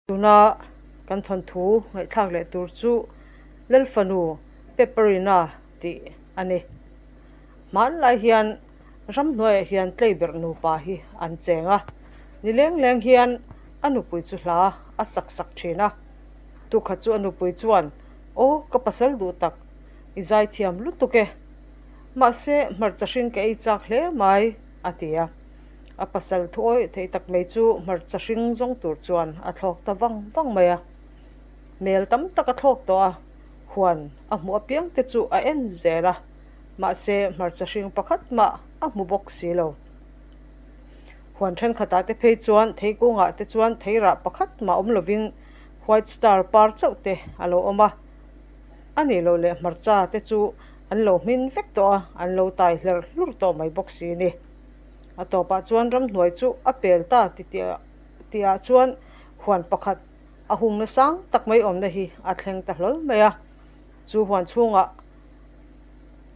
Tuna kan thawnthu ngaihthlak leh tur chu Lalfanu Pepperina tih a ni. Hmanlai hian ramhnuaiah hian Tleiberh nupa hi an cheng a, ni leng leng hian a nupui chu hla a sak sak thin a. Tukhat chu a nupui chuan, Aw ka pasal duh tak, i zaithiam lutuk e. Mahse hmarcha hring ka ei chak hle mai, a ti a. A pasal thu awih theih tak mai chu hmarcha hring zawng tur chuan a thlawk ta vang vang mai a. Mel tam tak a thlawk tawh a, huan a hmuh apiang te chu a en zel a, mahse hmarcha hring pakhat mah a hmu bawk si lo. Huan thenkhatah te phei chuan theikungah te chuan theirah pakhat mah awm lovin white star par chauh te a lo awm a, a nih loh leh hmarcha te chu an lo hmin vek tawh a, an lo tai hlerh hlur tawh mai bawk si a ni. A tawpah chuan ramhnuai chu a pel ta ti tihah chuan huan pakhat a hungna sang tak mai awmna hi a thleng ta hlawl mai a. Chu huan chhungah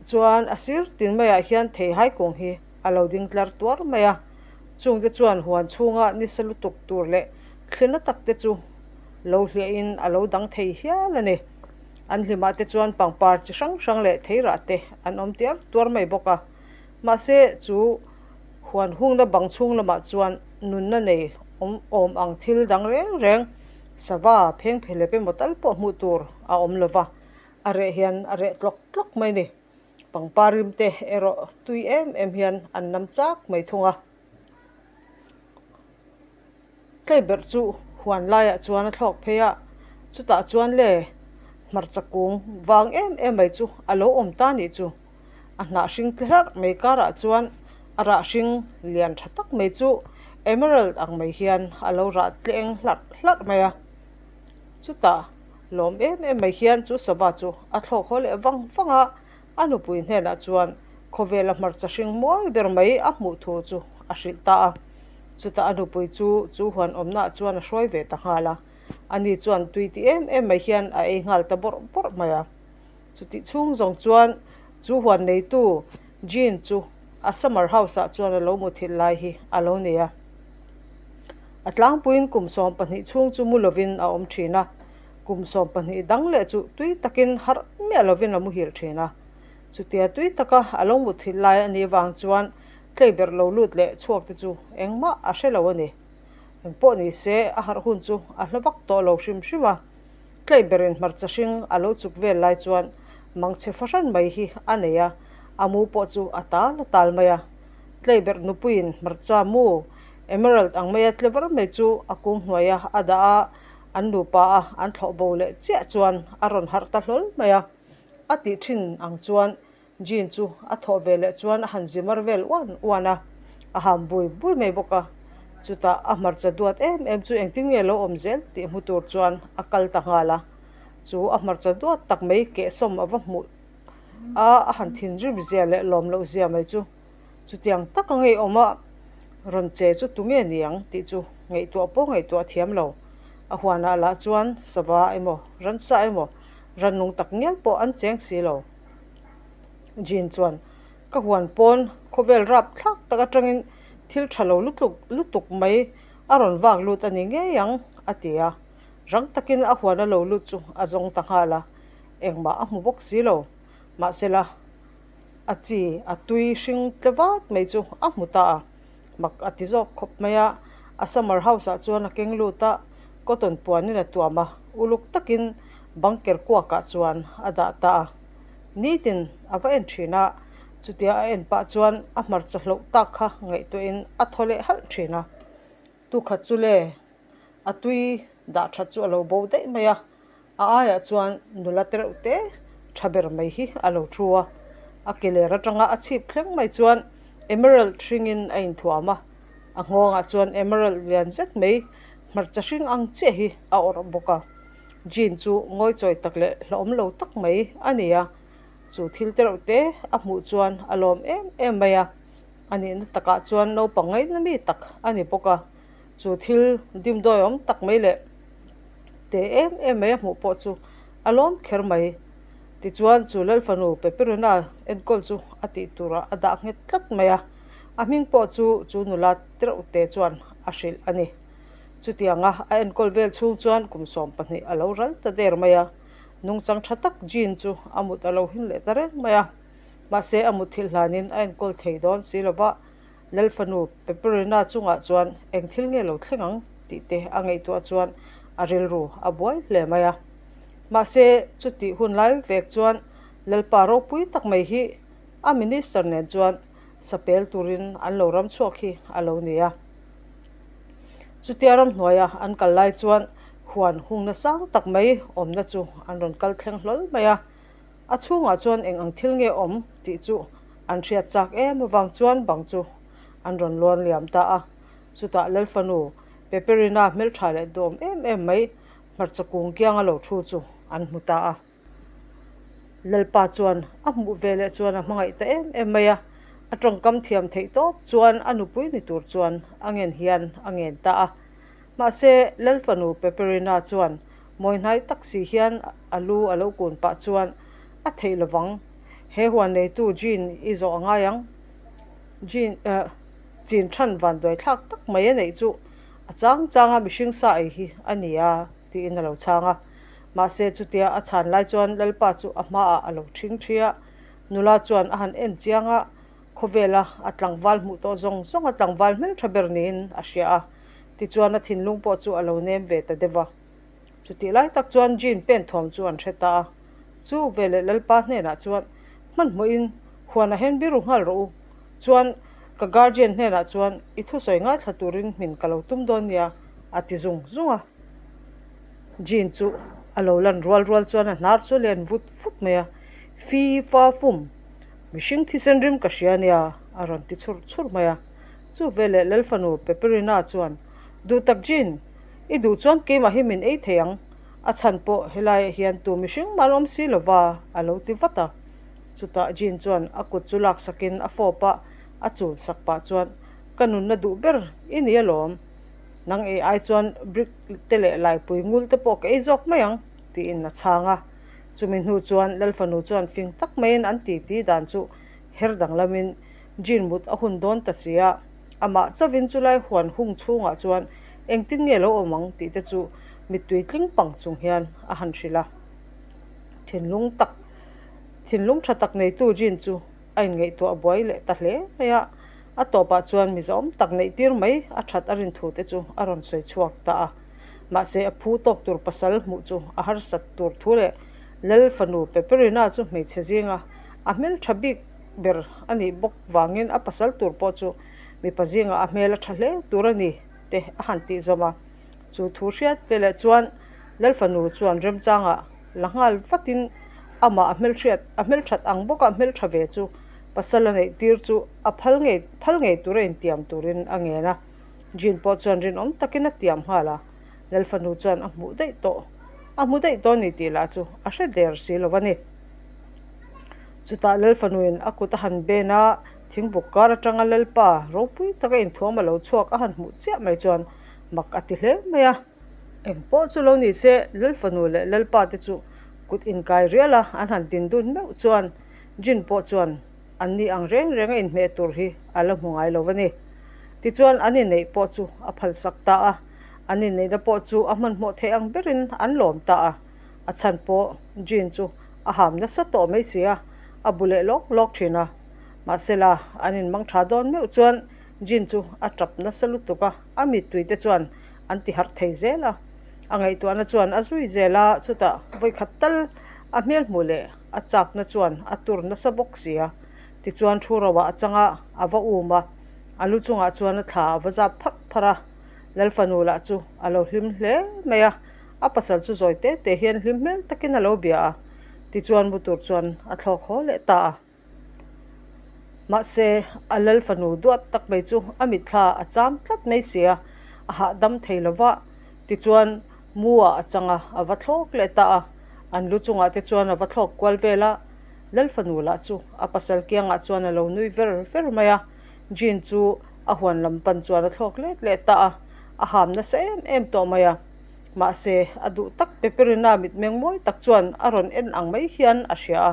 chuan a sir tin maiah hian theihai kung hi a lo ding tlar tuar mai a. Chungte chuan huan chhunga nisa lutuk tur leh thlina tak te chu lo hliahin a lo dang thei hial a ni. An hlimah te chuan pangpar chi hrang hrang leh theirah te an awm tiar tuar mai bawk a. Mahse, chu huan hungna bang chhung lamah chuan nunna nei awm awm ang thil dang reng reng, sava, phengphelep emaw tal pawh hmuh tur a awm lo va, a reh hian a reh tlawk tlawk mai ni. Pangpar rimte erawh tui em em hian an nam chak mai thung a. Tleiberh chu huan laiah chuan a thlawk phei a, chutah chuan le hmarcha kung vang em em mai chu a lo awm ta nih chu. A hnah hring tle hlarh mai karah chuan a rah hring lian tha tak mai chu emerald ang mai hian a lo rah tleng hlarh hlarh mai a. Chutah lawm em em mai hian chu sava chu a thlawk haw leh vang vang a, a nupui hnenah chuan khawvela hmarcha hring mawi ber mai a hmuh thu chu a hrilh ta a. Chutah a nupui chu chu huan awmnaah chuan a hruai ve ta nghal a, ani chuan tui ti em em mai hian a ei nghal ta bawrh bawrh mai a. Chutih chhung zawng chuan chu huan neitu Jean chu a summer house ah chuan a lo muthilh lai hi a lo nei a. A tlangpuiin kum 12 chhung chu mu lovin a awm thin a, kum 12 dang leh chu tui takin harh miah lovin a muhil thin a. Chutia tui taka a lo muthilh lai a nih vang chuan Tleiberh lo lut leh chhuak te chu engmah a hre lo a ni. Engpawh ni se a harh hun chu a hla vak tawh lo hrim hrim a. Tleiberhin hmarcha hring a lo chuk vel lai chuan mangchhe fahran mai hi a nei a, a mu pawh chu a tal a tal mai a. Tleiberh nupuiin hmarcha mu emerald ang maia tle var mai chu a kung hnuaia a dah a, an nupa a an thlawh bo leh chiah chuan a rawn harh ta hlawl mai a. A tih thin ang chuan Jean chu a thawh ve leh chuan a han zi mar vel uan uan a, a ham bui bui mai bawk a. Chutah a hmarcha duat em em chu engtin nge lo awm zel tih hmu tur chuan a kal ta nghal a. Chu a hmarcha duat tak mai kehsawm a va hmuh a, a han thinrim zia leh lawm loh zia mai chu chutiang taka ngeiawm a rawn che chu tunge ni ang tih chu ngaihtuah pawh ngaihtuah thiam lo. A huanah lah chuan sava emaw ransa emaw rannung tak ngial pawh an cheng si lo. Jean chuan, Ka huan pawn khawvel rap thlak tak atangin thil tha lo lutuk lutuk mai a rawn vak lut a ni ngei ang, a ti a. Rang takin a huan a lo lut chu a zawng ta nghal a, engmah a hmu bawk si lo. Mahsela, a chi a tui hring tle vat mai chu a hmu ta a, mak a ti zawk khawp mai a. A summer house ah chuan a keng lut a, cotton puanin a tuam a, uluk takin bunker kuakah chuan a dah ta a. Nitin a va en thin a, chutia a en pah chuan a hmarcha hloh tak kha ngaihtuahin a thaw leh halh thin a. Tukhat chu le a tui dah that chu a lo bo daih mai a, a aiah chuan nula te reuh te tha ber mai hi a lo thu a. A ke ler atanga a chhip thleng mai chuan emerald hringin a inthuam a, a nghawngah chuan emerald lian zet mai hmarcha hring ang chiah hi a awrh bawk a. Jean chu ngawichawi tak leh hlauhawm lo tak mai a ni a, chu thil te reuh te a hmuh chuan a lawm em em mai a, a nihna takah chuan naupang ngaihna mi tak a ni bawk a, chu thil dimdawi awm tak mai leh te em em mai a hmuh pawh chu a lawm kher mai. Tichuan chu Lalfanu Peperina enkawl chu a tih turah a dah nghet tlat mai a, a hming pawh chu chu nula te reuh te chuan a hrilh a ni. Chutianga a enkawl vel chhung chuan kum 12 a lo ral ta der mai a, nungchang tha tak Jean chu a mut a lo hin leh ta reng mai a. Mahse a mutthilh hlanin a enkawl thei dawn si lo va, Lalfanu Peperina chungah chuan eng thil nge lo thleng ang tih te a ngaihtuah chuan a rilru a buai hle mai a. Mahse chutih hun lai vek chuan Lalpa ropui tak mai hi a minister nen chuan sapel turin an lo ram chhuak hi a lo ni a. Chutia ramhnuaia an kal lai chuan huan hungna sang tak mai awmna chu an rawn kal thleng hlawl mai a. A chhungah chuan eng ang thil nge awm tih chu an hriat chak em avang chuan bang chu an rawn luan liam ta a. Chutah Lalfanu Peperina hmeltha leh duhawm em em mai hmarcha kung kianga lo thu chu an hmu ta a. Lalpa chuan a hmuh ve leh chuan a hmangaih ta em em mai a, a tawngkam thiam theih tawp chuan a nupui ni tur chuan a ngen hian a ngen ta a. Mahse, Lalfanu Peperina chuan mawi hnai tak si hian a lu a lo kun pah chuan a theih lovang, he huan neitu Jean i zawh a ngai ang. Jean, eh, chin than vanduai thlak tak mai a neih chu a chang changa mihring sa ei hi a ni a, tiin a lo chhang a. Mahse, chutia a chhan lai chuan Lalpa chu a hmaah a lo ṭhing ṭhi a, nula chuan a han en chiang a, khawvela a tlangval hmuh tawh zawng zawng a tlangval hmelṭha ber niin a hria a, tichuan a thinlung pawh chu a lo nem ve ta deuh a. Chutih lai tak chuan Jean pen thuam chu an hre ta a, chu veleh Lalpa hnenah chuan hmanhmawhin huanah hian biru nghal rawh u, chuan ka guardian hnenah chuan i thusawi ngaithla turin hmin ka lo tum dawn nia, a ti zung zung a. Jean chu a lo lan rual rual chuan a hnar chu len vut vut mai a, Fi fa fum, mihring thisen rim ka hria nia, a rawn ti chhur chhur mai a. Chu veleh Lalfanu Peperina chuan, Duh tak Jean, i duh chuan keimah hi min ei thei ang, a chhan pawh helaiah hian tu mihring mah an awm si lova, a lo ti vat a. Chutah Jean chuan a kut chu laksakin a fawp a, a chul sak pah chuan, Ka nunna duh ber i ni alawm. Nang ei ai chuan brick te leh laipui ngul te pawh ka ei zawk mai ang, tiin a chhang a. Chumi hnu chuan Lalfanu chuan fing tak maiin an titi dan chu her danglamin Jean mut a hun dawn ta si a, amah chauvin chulai huan hung chhungah chuan engtin nge lo awm ang tih te chu mittui tling pang chung hian a han hrilh a. Thinlung tak, thinlung tha tak neitu Jean chu a inngaihtuah buai leh ta hle mai a, a tawpah chuan mizawm tak neih tir mai a that a rin thu te chu a rawn sawi chhuak ta a. Mahse a phu tawk tur pasal hmuh chu a harsat tur thu leh Lal fanu Peperina chu hmeichhe zinga a hmeltha bik ber a nih bawk vangin a pasal tur pawh chu mipa zingah a hmel a tha hle tur a ni te a han tih zawm a. Chu thu hriat veleh chuan Lal fanu chuan remchangah la nghal vatin amah a hmelhriat a hmelthat ang bawka hmeltha ve chu pasal a neih tir chu a phal ngei phal ngei tura intiam turin a ngen a. Jean pawh chuan rinawm takin a tiam nghal a, Lal fanu chuan a hmuh daih tawh a hmu daih tawh a ni tih lah chu a hre der si lo a ni. Chutah Lal fanuin a kut a han ben a, thingbuk kar atanga Lalpa ropui taka inthuam a lo chhuak a han hmuh chiah mai chuan mak a ti hle mai a. Eng pawh chu lo ni se, Lal fanu leh Lalpa te chu kut inkai rial a, an han din dun meuh chuan Jin pawh chuan an ni ang reng reng a inhmeh tur hi a la hmu ngai lo a ni. Tichuan an inneih pawh chu a phalsak ta a, an inneihna pawh chu a hmanhmawh theih ang berin an lawm ta a, a chhan pawh Jin chu a ham nasa tawh mai si a, a bu leh lawk lawk thin a. Mahsela an inmang tha dawn meuh chuan Jin chu a tap nasa lutuk a, a mittui te chuan an ti harh thei zel a. A ngaihtuahna chuan a zui zel a, chutah vawikhat tal a hmel hmuh leh a chakna chuan a tur nasa bawk si a. Tichuan thu roah a chang a, a va um a, a lu chungah chuan a thla a va zap pharh pharh a. Lalfanu lah chu a lo hlim hle mai a, a pasal chu zawi te te hian hlim hmel takin a lo bia a. Tichuan mu tur chuan a thlawk haw leh ta a. Mahse, a lal fanu duat tak mai chu a mitthla a cham tlat mai si a, a hahdam thei lo va. Tichuan, mu ah a chang a, a va thlawk leh ta a. An lu chungah te chuan a va thlawk kual vel a. Lal fanu lah chu a pasal kiangah chuan a lo nui ver ver mai a. Jean chu a huan lam pan chuan a thlawk let leh ta a, a ham nasa em em tawh mai a. Mahse, a duh tak Peperina mitmeng mawi tak chuan a rawn en ang mai hian a hria a.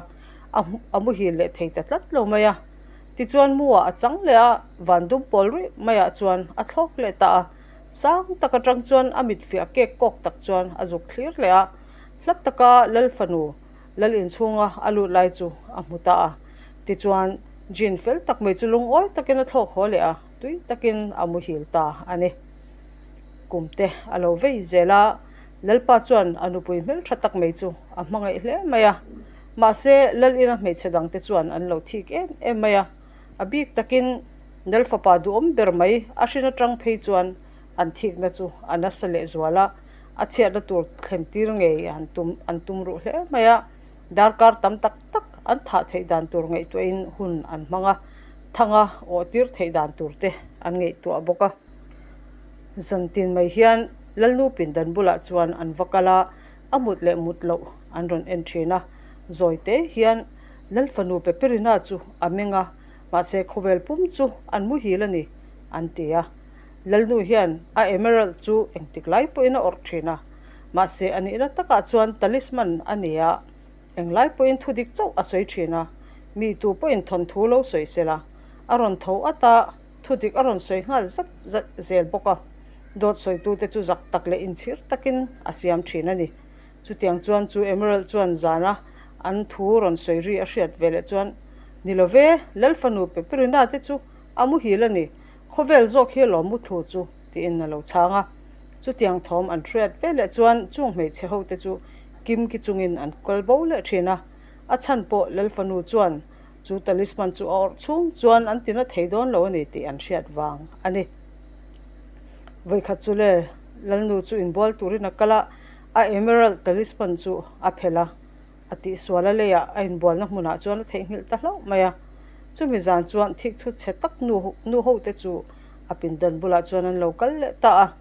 a a muhil leh thei ta tlat lo mai a. Tichuan muah a chang leh a, van dum pawl ruih maiah chuan a thlawk leh ta a. Sang tak atang chuan a mit fiah kek kawk tak chuan a zuk thlir leh a, hla taka Lal fanu Lal inchhunga a lut lai chu a hmu ta a. Tichuan, Jean fel tak mai chu lungawi takin a thlawk haw leh a, tui takin a muhil ta a ni. Kum te a lo vei zel a, Lalpa chuan a nupui hmeltha tak mai chu a hmangaih hle mai a. Mahse, Lal ina hmeichhe dangte chuan an lo thik em em mai a, a bik takin Lal fapa duhawm ber mai a hrin atang phei chuan an thikna chu a nasa leh zual a, a chhiatna tur thlen tir ngei an tum an tum ruh hle mai a, darkar tam tak tak an thah theih dan tur ngaihtuahin hun an hmang a, thanga awh tir theih dan tur te an ngaihtuah bawk a. Zantin mai hian Lalnu pindan bulah chuan an va kal a, a mut leh mut loh an rawn en thin a, zawi te hian Lal fanu Peperina chu a meng a, mahse khawvel pum chu an muhil a ni, an ti a. Lalnu hian a emerald chu engtik lai pawhin a awrh thin a, mahse a nihna takah chuan talisman a ni a, englai pawhin thu dik chauh a sawi thin a, mi tu pawhin thawnthu lo sawi sela, a rawn tho at a, thu dik a rawn sawi nghal zat zat zel bawk a, dawt sawitute chu zak tak leh inchhir takin a siam thin a ni. Chutiang chuan chu Emerald chuan zana an thu rawn sawi ri a hriat ve leh chuan, Ni lo ve, Lal fanu Peperina te chu a muhil a ni, khawvel zawk hi alawm muthlu chu, tiin a lo chhang a. Chutiang thawm an hriat ve leh chuan chung hmeichhe ho te chu kim ki chungin an kal bo leh thin a. A chhan pawh Lal fanu chuan chu talisman chu a awrh chhung chuan an tina thei dawn lo a ni tih an hriat vang a ni. Vawikhat chu le Lalnu chu inbual turin a kal a, a emerald talisman chu a phelh a, a tihsual a leiah a inbualna hmunah chuan a theihnghilh ta hlauh mai a. Chumi zan chuan thikthu chhe tak nu nu ho te chu a pindan bulah chuan an lo kal leh ta a,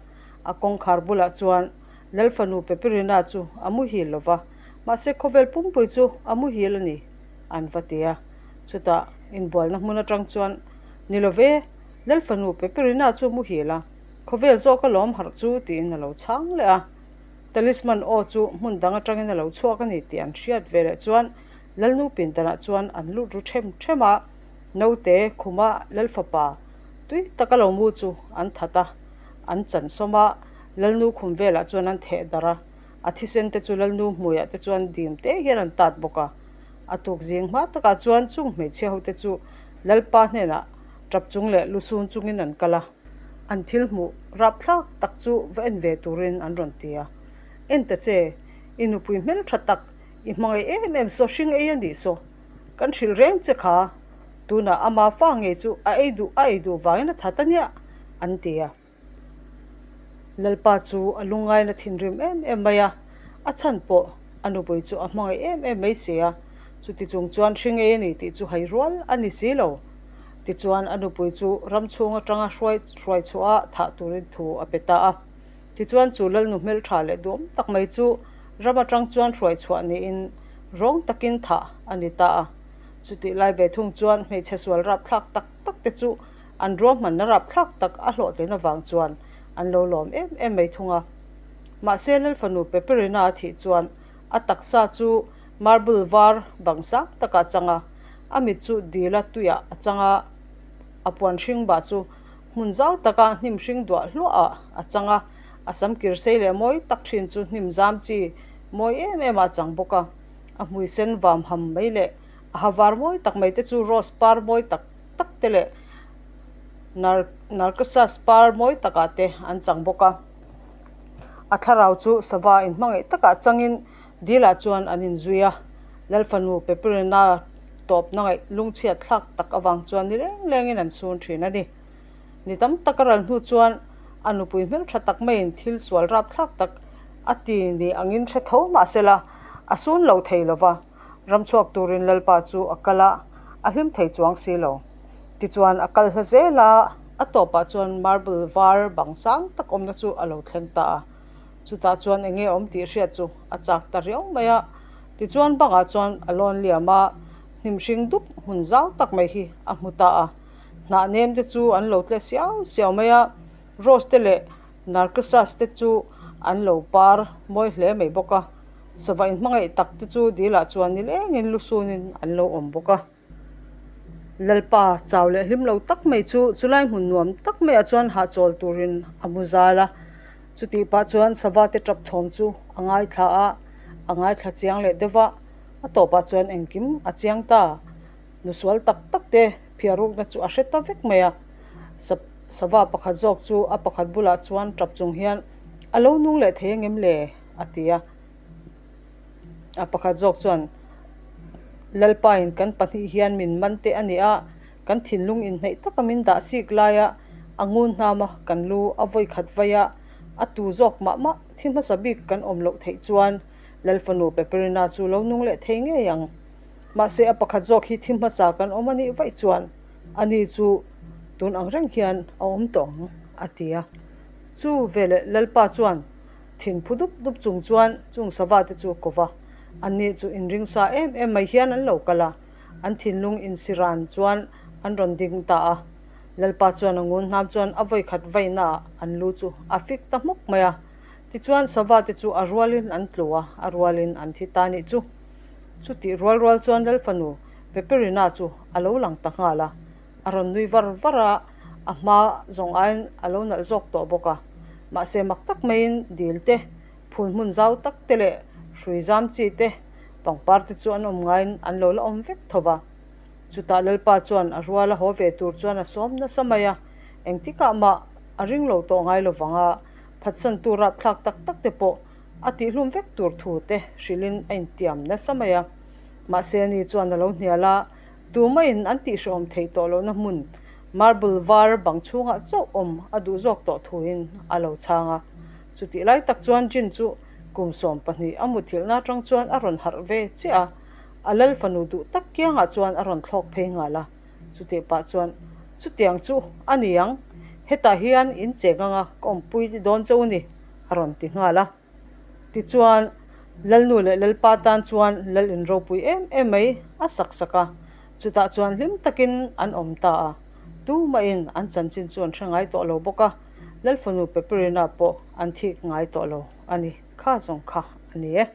a kawngkhar bulah chuan Lal fanu Peperina chu a muhil lo va, mahse khawvel pumpui chu a muhil a ni, an va ti a. Chutah inbualna hmun atang chuan, Ni lo ve, Lal fanu Peperina chu muhil a, khawvel zawk a lawm harh chu tiin a lo chhang leh a. Talisman aw chu hmun dang atangin a lo chhuak a ni tih an hriat ve leh chuan Lalnu pindanah chuan an lut ru them them a, naute khuma Lal fapa tui taka lo mu chu an that a, an chan sawm a, Lalnu khum velah chuan an theh darh a, a thisen te chu Lalnu hmuiah te chuan dim te hian an tat bawk a. A tuk zing hma takah chuan chung hmeichhia hote chu Lalpa hnenah tap chung leh lu sun chungin an kal a. An thil hmuh rapthlak tak chu va en ve turin an rawn ti a. En ta che, i nupui hmeltha tak, i hmangaih em em saw hring ei a nih saw. Kan hrilh reng che kha, tunah ama fa ngei chu a ei duh a ei duh vangin a that a nia, an ti a. Lalpa chu a lungngaina thinrim em em mai a, a chhan pawh a nupui chu a hmangaih em em mai si a, chuti chung chuan hring ei a ni tih chu hai rual a ni si lo. Tichuan a nupui chu ram chhung atanga hruai hruai chhuah a thah turin thu a pe ta a. Tichuan chu Lalnu hmeltha leh duhawm tak mai chu ram atang chuan hruai chhuah niin rawng takin thah a ni ta a. Chutih lai ve thung chuan hmeichhe sual rapthlak tak tak te chu An ruahmanna rapthlak tak a hlawhtlin avang chuan an lo lawm em em mai thung a. Mahse Lal fanu Peperina a thih chuan a taksa chu marble var bang sang takah a chang a, a mit chu dila tuiah a chang a, a puan hring bah chu hmun zau taka hnim hring duah hluahah a chang a, a sam kir sei leh mawi tak thin chu hnim zam chi mawi em em ah a chang bawk a, a hmui sen vam ham mai leh a ha var mawi tak mai te chu rose par mawi tak tak te leh nar narcissus par mawi takah te an chang bawk a a thlarau chu sava inhmangaih takah changin dilah chuan an inzui a lalfanu peperina tawpna ngaih lungchhiat thlak tak avang chuan ni leng lengin an sun thin a ni ni tam tak a ral hnu chuan a nupui hmeltha tak maiin thil sual rap thlak tak a ti ni angin hre tho mahsela a sun lo thei lova. Ram chhuak turin Lalpa chu a kal a, a hlim thei chuang si lo. Tichuan a kal hla zel a, a tawpah chuan marble var bang sang tak awmna chu a lo thleng ta a. Chutah chuan eng nge awm tih hriat chu a chak ta riau mai a. Tichuan bangah chuan a lawn liam a, hnim hring dup hmun zau tak mai hi a hmu ta a. Hnah nem te chu an lo tle siau siau mai a, rose te leh narcissus te chu an lo par mawi hle mai bawk a. Sava inhmangaih tak te chu dilah chuan nilengin lu sunin an lo awm bawk a. Lalpa chau leh hlim lo tak mai chu chulai hmun nuam tak maiah chuan hahchawl turin a mu zal a. Chutih pah chuan sava te tap thawm chu a ngaithla a, a ngaithla chiang leh deuh va, a tawpah chuan engkim a chiang ta. Nusual tak tak te phiarukna chu a hre ta vek mai a. Sava pakhat zawk chu a pakhat bulah chuan tap chung hian a lo nung leh thei angem le? a ti a. A pakhat zawk chuan Lalpain kan pahnih hian min man teh a ni a, kan thinlung inhneih taka min dah sik laia a ngun hnam a, kan lu a vawi khat vai a, a tu zawk mah mah thi hmasa bik kan awm loh theih chuan Lalfanu Peperina chu lo nung leh thei ngei ang. Mahse a pakhat zawk hi thi hmasa kan awm a nih vaih chuan ani chu tun ang reng hian a awm tawh ang, a ti a. Chu veleh Lalpa chuan Thin phu dup dup chung chuan chung sava te chu a ko va, anni chu inring sa em em mai hian an lo kal a, an thinlung insiran chuan an rawn ding ta a. Lalpa chuan a ngun hnam chuan a vawi khat vaina ah an lu chu a fik ta hmuk mai a. Tichuan sava te chu a rualin an tlu a, a rualin an thi ta nih chu. Chutih rual rual chuan Lalfanu Peperina chu a lo lang ta nghal a. A rawn nui var var a, a hma zawng aiin a lo nalh zawk tawh bawk a. Mahse mak tak maiin dil te, phul hmun zau tak te leh hrui zam chi te, pangpar te chu an awm ngaiin an lo la awm vek tho va. Chutah Lalpa chuan a ruala haw ve tur chuan a sawm nasa mai a, engtikah mah a ring lo tawh ngai lo vang a, phatsantu rapthlak tak tak te pawh a tihhlum vek tur thu te hrilhin a intiam nasa mai a. Mahse ani chuan a lo hnial a. Tumaiin an tihhrehawm theih tawh lohna hmun marble var bang chhungah chauh awm a duh zawk tawh thuin a lo chhang a. Chutih lai tak chuan Jin chu kum 12 a muthilhna atang chuan a rawn harh ve chiah a, a lal fanu duh tak kiangah chuan a rawn thlawk phei nghal a. Chutih pah chuan, Chutiang chu a ni ang, hetah hian in cheng anga ka awmpui dawn cheu ni, a rawn ti nghal a. Tichuan, Lalnu leh Lalpa tan chuan Lal in ropui em em mai a sak sak a, chutah chuan hlim takin an awm ta a. Tumahin an chanchin chu an hre ngai tawh lo bawk a, Lalfanu Peperina pawh an thik ngai tawh lo a ni. Kha zawng kha a ni e.